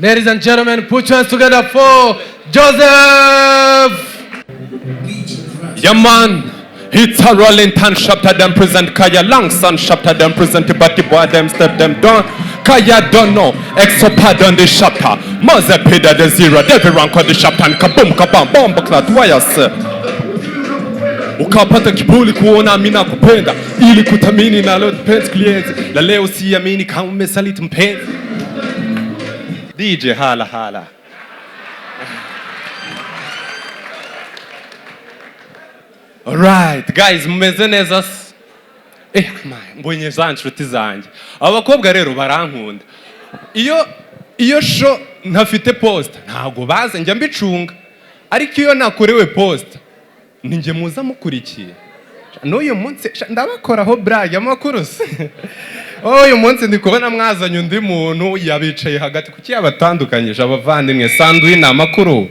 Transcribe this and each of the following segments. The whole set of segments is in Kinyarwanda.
Ladies and gentlemen, put your hands together for Joseph! Yeah, man. It's a rolling tan chapter them present Kaya Langson chapter them present Batty boy them step them down. Kaya don't know. Exo pardon the chapter. Mose Peter the zero. Devil rank on the chapter and kaboom kabam bomb clat wires. Ukapata kiburi kuona mimi nakupenda ili kutamini na leo penzi clients la leo siamini kama umesaliti mpenzi. DJ hala hala. Alright, guys, mumeze neza se? Man, mbonye za nshuti zanjye. Aba bakobwa rero barankunda. Iyo show ntafite post, ntago baza njya mbicunga. Ariko iyo nakorewe post, ni njye muza mukurikiye. N'uyu munsi sha, ndabakoraho brag amakuru se. Oh, uyu munsi ndi kubona mwazanye undi muntu yabicaye hagati kuki yabatandukanyije abavandimwe. Sandwina amakuru.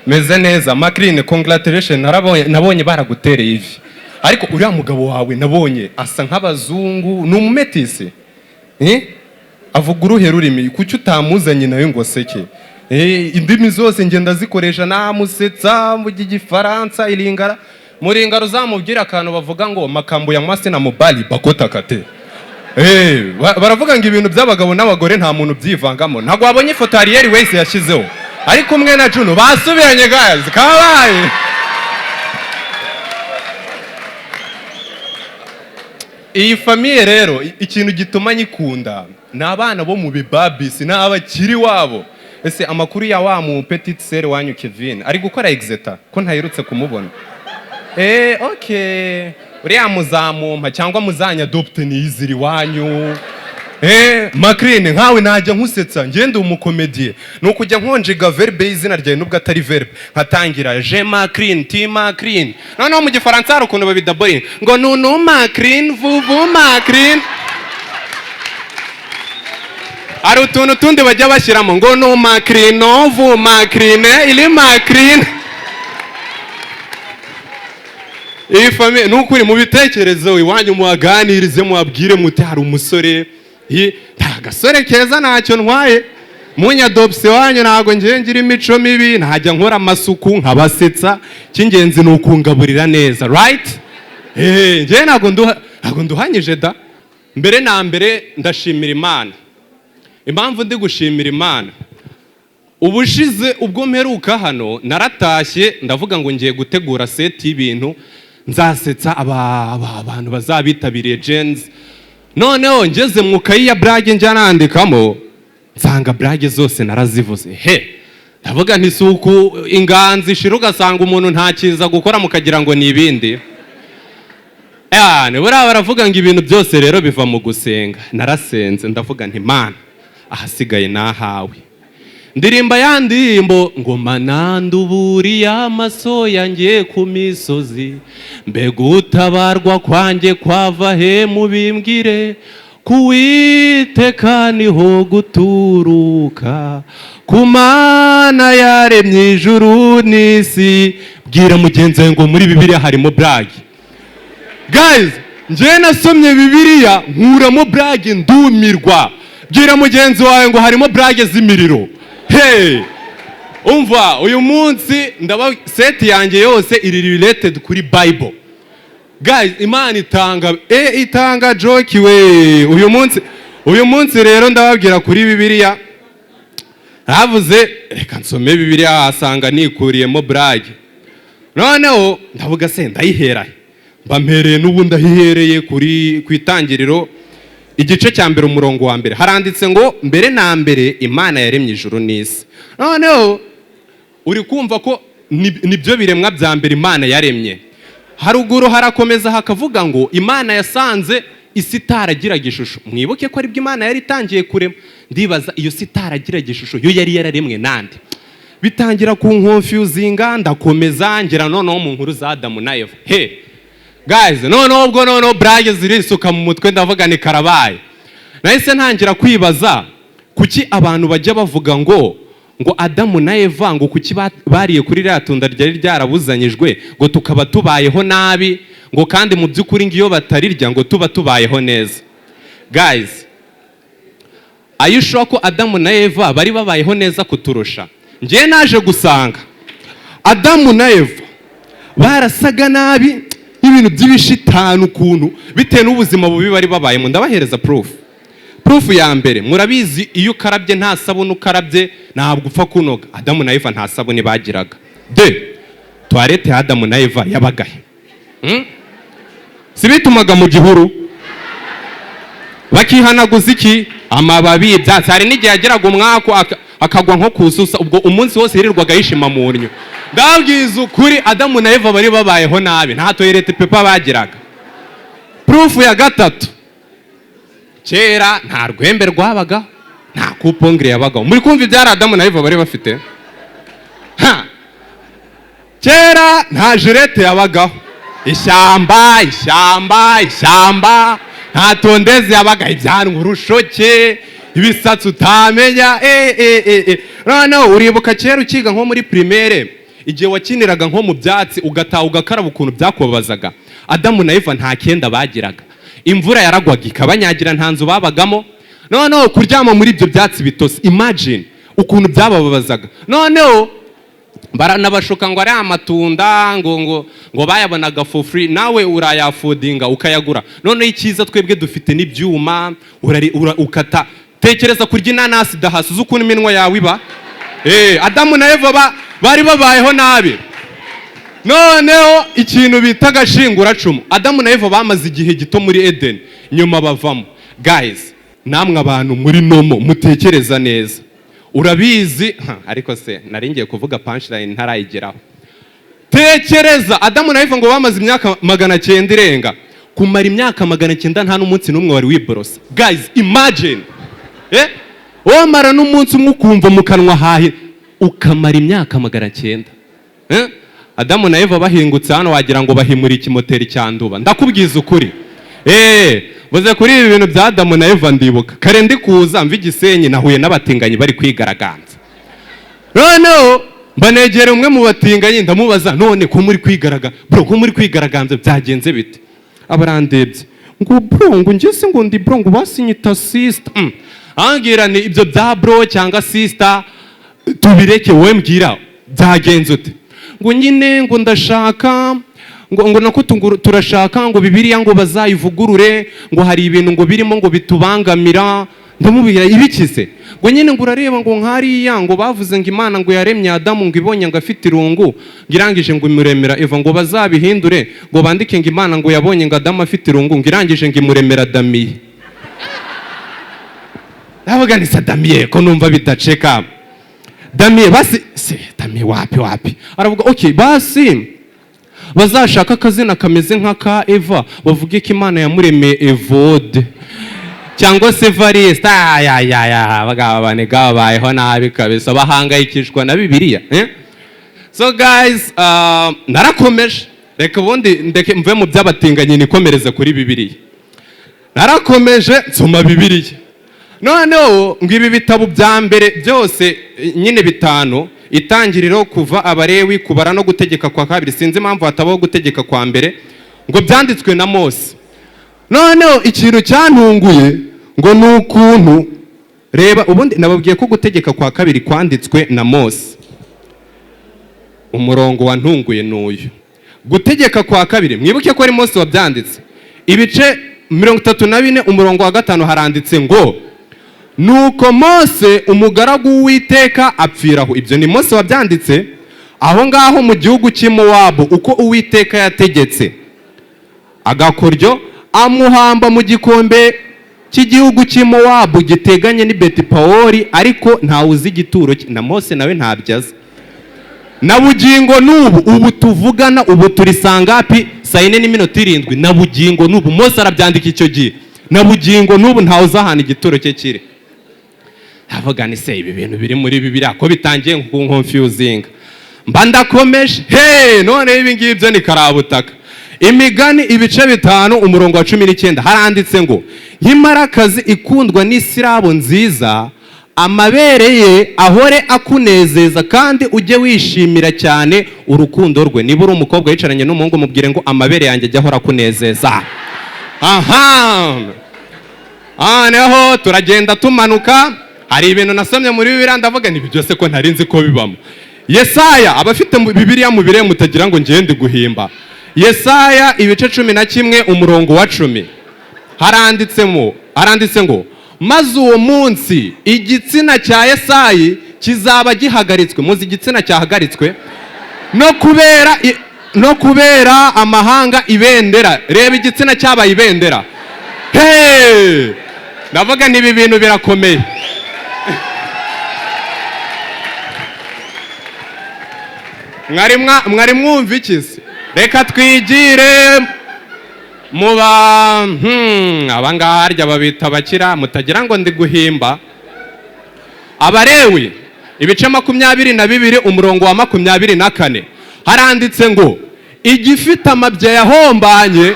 Meze neza Macrine, congratulation, narabonye nabonye baragutereye ivi, ariko uriya mugabo wawe nabonye asa nk'abazungu, ni umumetisi, eh? Avuga uruhe rurimi? Kuki utamuzanye nawe ngo aseke? Indimi zose ngenda zikoresha, namusetsa mvuga igifaransa, ilingara muringara, uzamubwira akantu bavuga ngo makambo ya mwasi na mobali bakota kate. Baravuga ngo ibintu by'abagabo n'abagore nta muntu ubyivangamo. Ntabwo wabonye ifoto Ariel wese yashyizeho ari kumwe na Juno, basubiranye guys, kabaye. Iyi famille rero ikintu gituma nyikunda ni abana bo mu bibabisi, ni abakiri wabo. Ese amakuru ya wa mu petite sœur wanyu Kevin ari gukora exeta ko ntaherutse kumubona? Okay, uriya muzamumpa cyangwa muzanya adopte niyiziri wanyu. Macrine, nkawe najya nkusetsa, ngende umukomediye ni ukujya nkonjega verbe y'izina ryawe nubwo atari verbe, nkatangira je Macrine ti Macrine, noneho mu gifaransa hari ukuntu babidaboringa ngo nunu Macrine vuvu Macrine, hari utuntu tundi bajya bashyiramo ngo nu Macrine vu Macrine ili Macrine. Iyi famille ni ukuri mu bitekerezo iwanyu muhaganirize, muhabwire muti hari umusore, nta gasore keza ntacyo ntwaye, munyadopse wanyu ntabwo ngiye ngira imico mibi, ntajya nkora amasuku nkabasetsa, icy'ingenzi ni ukungaburira neza, right? Njyewe ntabwo nduhanyije da. Mbere na mbere ndashimira Imana. Impamvu ndi gushimira Imana, ubushize ubwo mperuka hano naratashye ndavuga ngo ngiye gutegura seti y'ibintu nzasetsa abantu bazabitabiriye Gens. Noneho ngeze mu kayi ya blague njya nandikamo nsanga blague zose narazivuze. He, ndavuga nti si uku inganzi ishira ugasanga umuntu ntakiza gukora mukagira ngo ni ibindi. Buriya baravuga ngo ibintu byose rero biva mu gusenga. Narasenze ndavuga nti Mana ahasigaye nahawe. Ndirimba ya ndirimbo ngo mananduburiye amaso yanjye ku misozi, mbega utabarwa kwanjye kwava he mubimbwire, kuwiteka niho guturuka, ku Mana yaremye ijuru n'isi. Bwira mugenzi wawe ngo muri Bibiliya harimo blague. Guys, njyewe nasomye Bibiliya nkuramo blague ndumirwa. Bwira mugenzi wawe ngo harimo blague z'imiriro. Hey! Umva, uyu munsi ndaba set yanjye yose iri related kuri Bible. Guys, Imana itanga itanga joke we. Uyu munsi rero ndababwira kuri Bibiliya. Havuze reka nsome Bibiliya asanga nikuriyemo blague. Noneho ndavuga se ndayihera he? Mba mpereye n'ubundi ahihereye kuri ku itangiriro igice cya mbere umurongo wa mbere haranditse ngo mbere na mbere Imana yaremye ijuru n'isi. Noneho uri kumva ko nibyo biremwa bya mbere Imana yaremye. Haruguru harakomeza hakavuga ngo Imana yasanze isi itaragiraga ishusho. Mwibuke ko aribwo Imana yari itangiye kurema. Ndibaza iyo si itaragiraga ishusho yo yari yararemwe nande? Bitangira kunkonfuzinga, ndakomeza ngera noneho mu nkuru za Adamu na Eva. He guys, noneho ubwo noneho blague zirisuka mu mutwe ndavuga ni karabaye. Nahise ntangira kwibaza kuki abantu bajya bavuga ngo Adamu na Eva ngo kuki bariye kuri ririya tunda ryari ryarabuzanyijwe ngo tukaba tubayeho nabi, ngo kandi mu by'ukuri ngiyo batarirya ngo tuba tubayeho neza. Guys, Are you sure ko Adamu na Eva bari babayeho neza kuturusha? Njyewe naje gusanga Adamu na Eva barasaga nabi, ibintu by'ibishitani ukuntu, bitewe n'ubuzima bubi bari babayemo. Ndabahereza proof. Proof ya mbere, murabizi, iyo ukarabye nta sabune, ukarabye ntabwo upfa kunoga. Adamu na Eva nta sabune bagiraga. De toilette ya Adamu na Eva yabagahe? Si bitumaga mu gihuru, bakihanaguza iki? Amababi, ibyatsi. Hari n'igihe yageraga umwaku akagwa nko ku susa. Ubwo umunsi wose yirirwaga yishima mu nnyo. Ndabwiza ukuri, Adamu na Eva bari babayeho nabi, nta toilet paper bagiraga. Proof ya gatatu, kera nta rwembe rwabagaho, nta coupe-ongles yabagaho. Muri kumva ibyari Adamu na Eva bari bafite? Ha! Kera nta Gillette yabagaho. Ishyamba, ishyamba, ishyamba. Nta tondeuse yabagaho. Ibyanwa, urushoke, ibisatsi utamenya. Noneho uribuka kera ukiga nko muri primaire, igihe wakiniraga nko mu byatsi, ugataha ugakaraba, ukuntu byakubabazaga? Adamu na Eva nta kenda bagiraga. Imvura yaragwaga ikabanyagira, nta nzu babagamo. Noneho kuryama muri ibyo byatsi bitose, imagine ukuntu byabababazaga. Noneho baranabashuka ngo ari amatunda, ngo bayabonaga for free, nawe urayaffordinga ukayagura. Noneho icyiza twebwe dufite n'ibyuma, ukata. Tekereza kurya inanasi idahasi, uzi ukuntu iminwa yawe iba? Adamu na Eva bari babayeho nabi. Noneho ikintu bita agashinguracumu, Adamu na Eva bamaze igihe gito muri Edeni, nyuma bavamo. Guys, namwe abantu muri nomo mutekereza neza, urabizi. Ha, ariko se nari ngiye kuvuga punchline ntarayigeraho. Tekereza, Adamu na Eva ngo bamaze imyaka 900 irenga. Kumara imyaka 900 nta n'umunsi n'umwe wari wiborosa, guys, imagine, wamara n'umunsi umwe ukumva mu kanwa hahe, ukamara imyaka 900. Adamu na Eva bahingutse hano, wagira ngo bahimura ikimoteri cya Nduba. Ndakubwiza ukuri. Buze kuri ibi bintu bya Adamu na Eva, ndibuka kare ndi kuza mva Igisenyi, nahuye n'abatinganyi bari kwigaragambya. Noneho mbanegera umwe mu batinganyi, ndamubaza: "None ko muri kwigaraga, bro, ko muri kwigaragambya, byagenze bite?" Abarandebye ngo: "Bro," ngo, "njye se ngo ndi bro?" Ngo: "Basinyita sister." Ambwira ni ibyo bya bro cyangwa sister tubireke, wowe mbwira byagenze ute. Ngo nyine ngo ndashaka ngo nako turashaka ngo Bibiliya ngo bazayivugurure, ngo hari ibintu ngo birimo ngo bitubangamira. Ndamubwira: "Ibikize?" Ngo nyine ngo urareba ngo nkariya ngo bavuze ngo Imana ngo yaremye Adamu, ngo ibonye ngo afite irungu, ngo irangije ngo imuremera Eva. Ngo bazabihindure, ngo bandike ngo Imana ngo yabonye ngo Adamu afite irungu, ngo irangije ngo imuremera Damiye. Ndavuga ni Damiye ko numva bidaceka? Damiye basi se Damiye wapi wapi. Aravuga: "Okay, basi bazashaka akazina kameze nk'aka Eva, bavuge ko Imana yamuremeye Evode cyangwa se Variste." Ayayaya, abagabo banega babayeho nabi kabisa, bahangayikishwa na Bibiliya, eh? So guys, narakomeje. Reka ubundi ndeke mve mu by'abatinganyi, nikomereze kuri Bibiliya. Narakomeje nsoma Bibiliya. Noneho ngo ibi bitabo bya mbere byose, nyine bitanu, Itangiriro, Kuva, Abarewi, Kubara no Gutegeka kwa Kabiri, sinzi impamvu hatabaho Gutegeka kwa Mbere, ngo byanditswe na Mose. Noneho ikintu cyantunguye ngo ni ukuntu, reba, ubundi nababwiye ko Gutegeka kwa Kabiri kwanditswe na Mose. Umurongo wantunguye ni uyu: Gutegeka kwa Kabiri, mwibuke ko ari Mose wabyanditse, ibice 34, umurongo wa 5, haranditse ngo: "Nuko Mose umugaragu w'Uwiteka apfiraho." Ibyo ni Mose wabyanditse. "Aho ngaho mu gihugu cy'i Mowabu, uko Uwiteka yategetse." Agakoryo, "amuhamba mu gikombe cy'igihugu cy'i Mowabu giteganye n'i Betipawori, ariko ntawe uzi igituro cye." Na Mose nawe ntabyo azi na bugingo n'ubu. Ubu tuvugana, ubu turi sangapi? Saa 4:07. Na bugingo n'ubu, Mose arabyandika icyo gihe, na bugingo n'ubu ntawe uzi ahantu igituro cye kiri. Avuga ni se ibi bintu biri muri Bibiliya ko bitangiye kunconfusinga? Mba ndakomeje. He, none ibi ngibyo ni karabutaka. Imigani ibice 5, umurongo wa 19, haranditse ngo: "Nk'imarakazi ikundwa n'isirabo nziza, amabere ye ahore akunezeza, kandi ujye wishimira cyane urukundo rwe." Niba uri umukobwa yicaranye n'umuhungu, mubwire ngo: "Amabere yanjye ajya ahora akunezeza." Aha. Noneho turagenda tumanuka, hari ibintu nasomye muri Bibiliya ndavuga nti ibi byose ko ntari nzi ko bibamo. Yesaya, abafite Bibiliya mu bire mutagira ngo ngende guhimba. Yesaya ibice 11 umurongo wa 10 haranditse ngo maze uwo munsi igitsina cya Yesayi kizaba gihagaritswe. Muzi igitsina cyahagaritswe no kubera amahanga ibendera. Reba igitsina cyabaye ibendera. Hey! Ndavuga ni ibi bintu birakomeye. Mwari mwumva iki se? Reka twigire muba abangaha harya babita abakira, mutagira ngo ndi guhimba. Abalewi ibice 22 umurongo wa 24 haranditse ngo igifite amabya yahombanye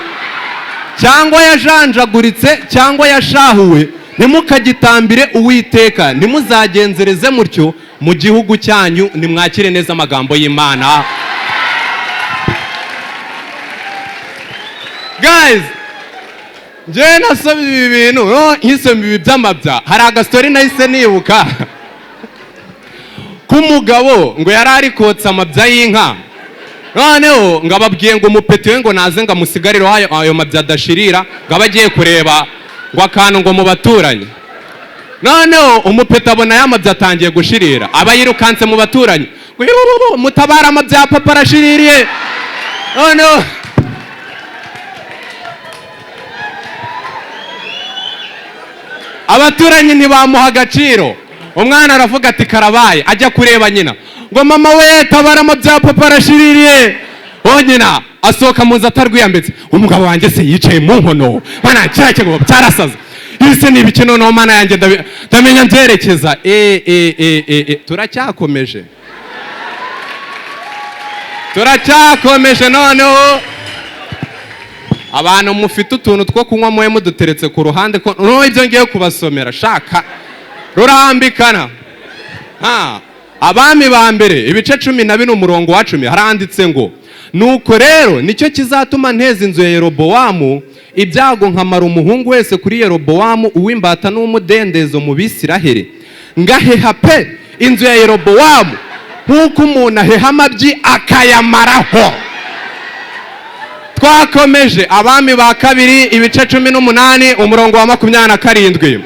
cyangwa yajanjaguritse cyangwa yashahuwe ntimukagitambire Uwiteka, ntimuzagenzereze mutyo mu gihugu cyanyu. Nimwakire neza amagambo y'Imana. Guys, njyewe nasomye ibi bintu, nkisoma ibi by'amabya, hari agastori nahise nibuka k'umugabo ngo yari ari kotsa amabya y'inka. Noneho ngo ababwiye ngo umupeti we ngo naze ngo amusigarire ayo mabya adashirira, ngo abe agiye kureba ngo akantu ngo mu baturanyi. Noneho umupeti abona ya mabya atangiye gushirira, aba yirukanse mu baturanyi ngo yuuu, mutabara amabya ya papa arashiririye. Noneho abaturanyi ntibamuha agaciro. Umwana aravuga ati karabaye, ajya kureba nyina ngo mama we tabara amabya papa arashiririye. O nyina asohoka mu nzu atarwiyambitse, umugabo wanjye se yicaye mu nkono, mana kiriya kigabo cyarasaze, ese ni ibiki noneho mana yanjye ndamenya mbyerekeza. Turacyakomeje, turacyakomeje. Noneho abantu mufite utuntu two kunywa muwe muduteretse ku ruhande, ko noneho ibyo ngiye kubasomera shaka rurambikana. Abami ba mbere ibice 14 umurongo wa 10 haranditse ngo nuko rero nicyo kizatuma nteza inzu ya Yerobowamu ibyago, nkamara umuhungu wese kuri Yerobowamu uw'imbata n'umudendezo mu Bisiraheli, ngaheha pe inzu ya Yerobowamu nk'uko umuntu aheha amabyi akayamaraho. Twakomeje Abami ba kabiri ibice 18 umurongo wa 27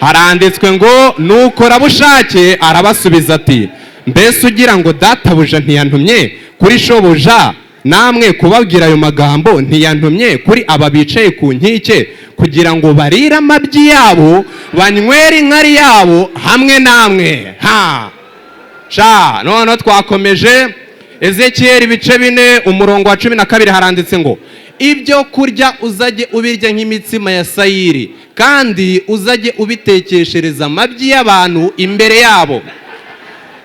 haranditswe ngo nuko Rabushake arabasubiza ati mbese ugira ngo databuja ntiyantumye kuri shobuja namwe kubabwira ayo magambo? Ntiyantumye kuri aba bicaye ku nkike kugira ngo barire amabyi yabo banywere inkari yabo hamwe namwe. Ha sha. Noneho twakomeje Ezekiyeli ibice 4 umurongo wa 12 haranditse ngo ibyo kurya uzajye ubirya nk'imitsima ya sayiri, kandi uzajye ubitekeshereza amabyi y'abantu imbere yabo.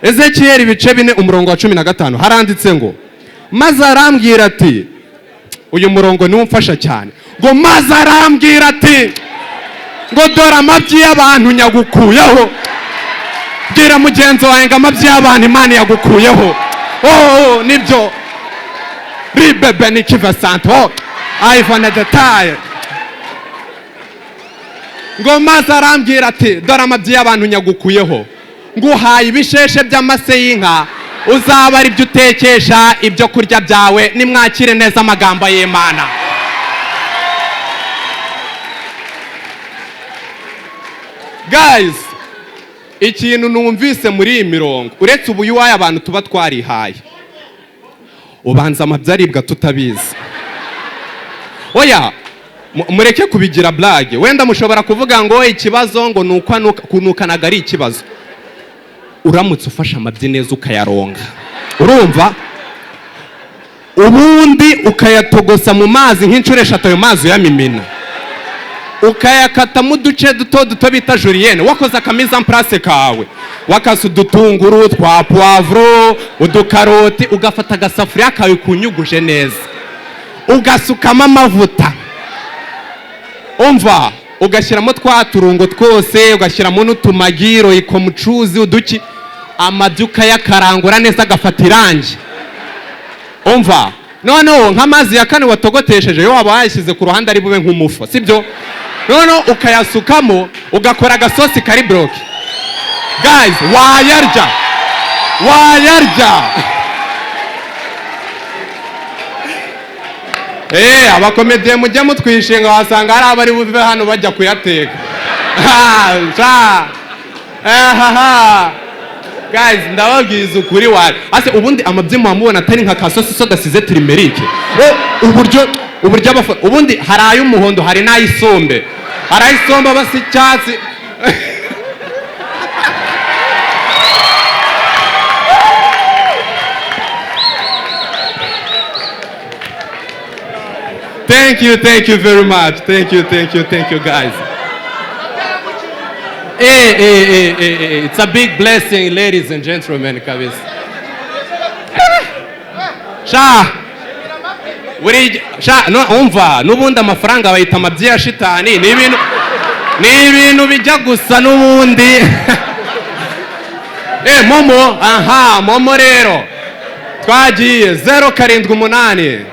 Ezekiyeli ibice 4 umurongo wa 15 haranditse ngo maze arambwira ati, uyu murongo niwo umfasha cyane, ngo maze arambwira ati ngo dore amabyi y'abantu nyagukuyeho. Bwira mugenzi wawe ngo amabyi y'abantu Imana yagukuyeho. Oh, nibyo ribebe ni kiva santo iPhone detail. Ngo maze arambwira ati dore amabyi y'abantu nyagukuyeho, nguhaye ibisheshe by'amase y'inka, uzaba ari byo utekesha ibyo kurya byawe. Nimwakire neza amagambo y'Imana. Guys, ikintu numvise muri iyi mirongo, uretse ubu yuwaye abantu tuba twarihaye, ubanza amabyi aribwa tutabizi. Oya, mureke kubigira blague. Wenda mushobora kuvuga ngo ikibazo ngo nuko kunukanaga ari ikibazo. Uramutse ufashe amabyi neza ukayaronga, urumva, ubundi ukayatogosa mu mazi nk'inshuro 3, ayo mazi uyamimina, ukayakatamo uduce duto duto bita julienne, wakoze akamiza en place kawe, wakase udutunguru twa poivro, udukaroti, ugafata agasafuriya kawe kunyuguje neza, ugasukamo amavuta, umva, ugashyiramo twa turungo twose, ugashyiramo n'utumagi, royikomucuzi, uduki, amabyi ukayakarangura neza agafata irangi. Umva, noneho nk'amazi ya kane watogotesheje yo waba wayashyize ku ruhande ari bube nk'umufa, sibyo? Noneho ukayasukamo, ugakora agasosi kari bloqué. Guys, wayarya, wayarya. Abakomediye mujya mutwishinga, wasanga hari abari buve hano bajya kuyateka. Ha, sha. Ha. Guys, ndababwiza ukuri, wa ase ubundi amabyi mubona atari nka kasosiso gasize turmeric. Uburyo ubundi hari ay'umuhondo, hari n'ay'isombe, hari ay'isombe aba asa icyatsi. Thank you, thank you very much. Thank you, thank you, thank you, guys. Hey, hey, hey, hey, hey. It's a big blessing, ladies and gentlemen, kabisa. Sha, buri sha no, umva, n'ubundi amafaranga bayita amabyi ya shitani, ni ibintu bijya gusa n'ubundi. MoMo, aha, MoMo rero. Twagiye 078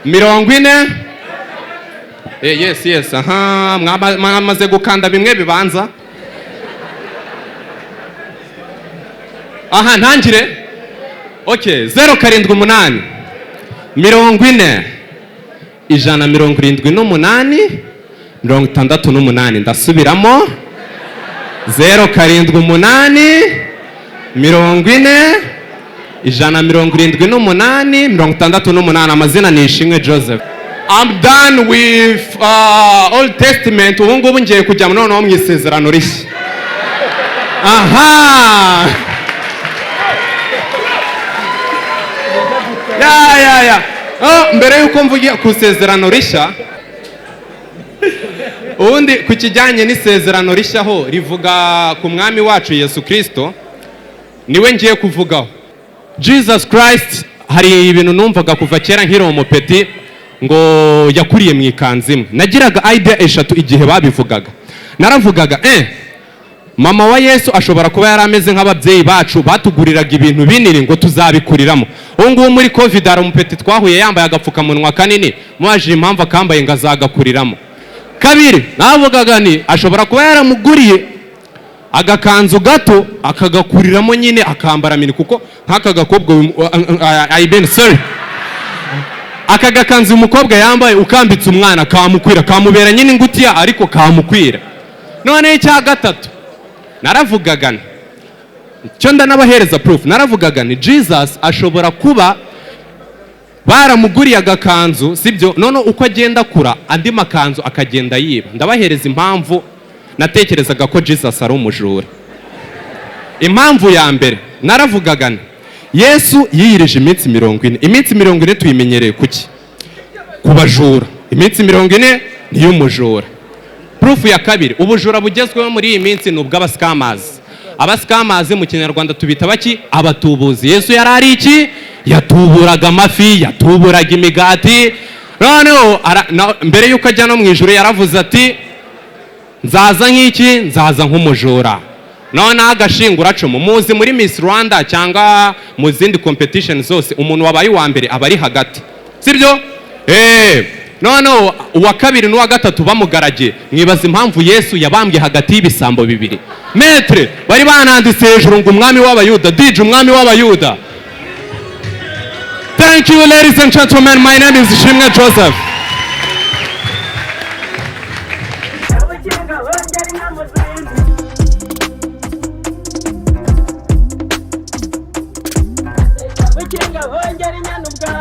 40. Yes, aha, mwamaze gukanda bimwe bibanza. Aha, ntangire. Okay, 078 40 178 68. Ndasubiramo: 078 40 178 68. Amazina ni Ishimwe Joseph. I'm done with Old Testament. Ubu ngubu ngiye kujya noneho mu Isezerano Rishya. Aha, ya. Oh, mbere yuko mvuga ku Isezerano Rishya, ubundi ku kijyanye n'Isezerano Rishya ho rivuga ku Mwami wacu Yesu Kirisito, niwe ngiye kuvugaho, Jesus Christ. Hari ibintu numvaga kuva kera nkiri umupeti, ngo yakuriye mu ikanzu imwe. Nagiraga idea eshatu igihe babivugaga. Naravugaga, mama wa Yesu ashobora kuba yari ameze nk'ababyeyi bacu batuguriraga ibintu binini ngo tuzabikuriramo. Ubu ngubu muri COVID hari umupeti twahuye yambaye agapfukamunwa kanini, mubajije impamvu akambaye ngo azagakuriramo. Kabiri, navugaga ni ashobora kuba yaramuguriye agakanzu gato akagakuriramo nyine, akambara mini, kuko nk'aka gakobwa, I mean, sorry, aka gakanzu umukobwa yambaye, ukambitse umwana kamukwira, kamubera nyine ingutiya, ariko kamukwira. Noneho icya gatatu naravugaga nti, cyo ndanabahereza proof, naravugaga ni Jesus ashobora kuba baramuguriye agakanzu, sibyo? None uko agenda akura, andi makanzu akagenda yiba. Ndabahereza impamvu natekerezaga ko Jesus ari umujura. Impamvu ya mbere naravugaga nti Yesu yiyirije iminsi 40. Iminsi 40 tuyimenyereye kuki? Ku bajura. Iminsi 40 ni iy'umujura. Proof ya kabiri, ubujura bugezweho muri iyi minsi ni ubw'abascammers. Abascammers mu Kinyarwanda tubita baki? Abatubuzi. Yesu yari ari iki? Yatuburaga amafi, yatuburaga imigati. Noneho mbere y'uko ajya no mu ijuru yaravuze ati: "Nzaza nk'iki? Nzaza nk'umujura." Noneho agashinguracumu, muzi muri Miss Rwanda cyangwa mu zindi competition zose, umuntu wabaye uwa mbere aba ari hagati, sibyo? Noneho uwa kabiri n'uwa gatatu bamugaragiye. Mwibaza impamvu Yesu yabambwe hagati y'ibisambo bibiri. Maître, bari bananditse hejuru ngo "Umwami w'Abayuda". Dj, "Umwami w'Abayuda". Thank you, ladies and gentlemen. My name is Ishimwe Joseph. Ubukinga bongera inyamuzinzi. Bukinga bongera inyana ubwatsi.